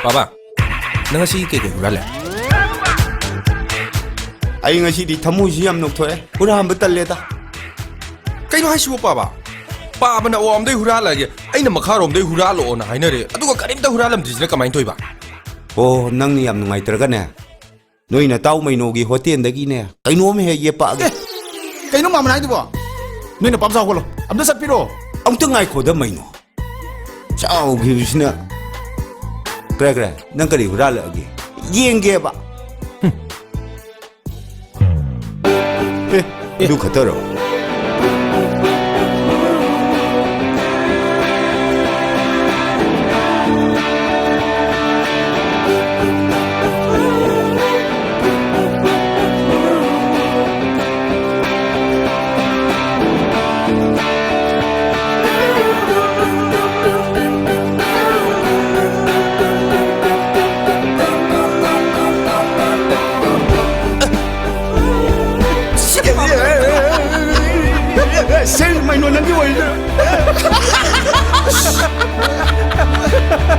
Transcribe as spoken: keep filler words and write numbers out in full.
ꯄꯥꯕ, ꯅꯪ ꯉꯁꯤ ꯀꯩꯀꯩ ꯍꯨꯔꯥꯜꯂꯦ? ꯑꯩ ꯉꯁꯤꯗꯤ ꯊꯃꯣꯏꯁꯤ ꯌꯥꯝ ꯅꯣꯛꯊꯣꯛꯑꯦ꯫ ꯍꯨꯔꯥꯟꯕ ꯇꯜꯂꯦꯗ꯫ ꯀꯩꯅꯣ ꯍꯥꯏꯁꯤꯕꯣ ꯄꯥꯕ? ꯄꯥꯕꯅ ꯑꯋꯥꯡꯂꯣꯝꯗꯩ ꯍꯨꯔꯥꯜꯂꯛꯑꯒꯦ, ꯑꯩꯅ ꯃꯈꯥꯔꯣꯝꯗꯩ ꯍꯨꯔꯥꯜꯂꯛꯑꯣꯅ ꯍꯥꯏꯅꯔꯦ, ꯑꯗꯨꯒ ꯀꯔꯤꯝꯇ ꯍꯨꯔꯥꯜꯂꯝꯗ꯭ꯔꯤꯁꯤꯅ ꯀꯃꯥꯏꯅ ꯇꯧꯔꯤꯕ? ꯑꯣ, ꯅꯪꯅ ꯌꯥꯝ ꯅꯨꯡꯉꯥꯏꯇ꯭ꯔꯒꯅꯦ, ꯅꯣꯏ ꯅꯇꯥꯎ ꯃꯩꯅꯣꯒꯤ ꯍꯣꯇꯦꯜꯗꯒꯤꯅꯦ, ꯀꯩꯅꯣꯝ ꯍꯦꯛ ꯌꯦꯞꯄꯛꯑꯒꯦ꯫ ꯑꯦ, ꯀꯩꯅꯣ ꯃꯥꯃꯅ ꯍꯥꯏꯗꯨꯕꯣ? ꯅꯣꯏ ꯅꯄꯥꯝ ꯆꯥꯎꯈꯠꯂꯣ, ꯑꯝꯇ ꯆꯠꯄꯤꯔꯣ꯫ ꯑꯃꯨꯛꯇ ꯉꯥꯏꯈꯣꯗ ꯃꯩꯅꯣ꯫ ꯆꯥꯎꯈꯤꯕꯁꯤꯅ꯫ ꯀꯔꯦ, ꯀꯔꯦ, ꯅꯪ ꯀꯔꯤ ꯍꯨꯔꯥꯜꯂꯛꯑꯒꯦ? ꯌꯦꯡꯒꯦꯕ꯫ ꯑꯦ, ꯑꯗꯨ ꯈꯛꯇꯔꯣ? ꯁꯦ, ꯃꯩꯅꯣ, ꯅꯪꯒꯤ ꯑꯣꯏꯗꯣꯏꯔꯣ?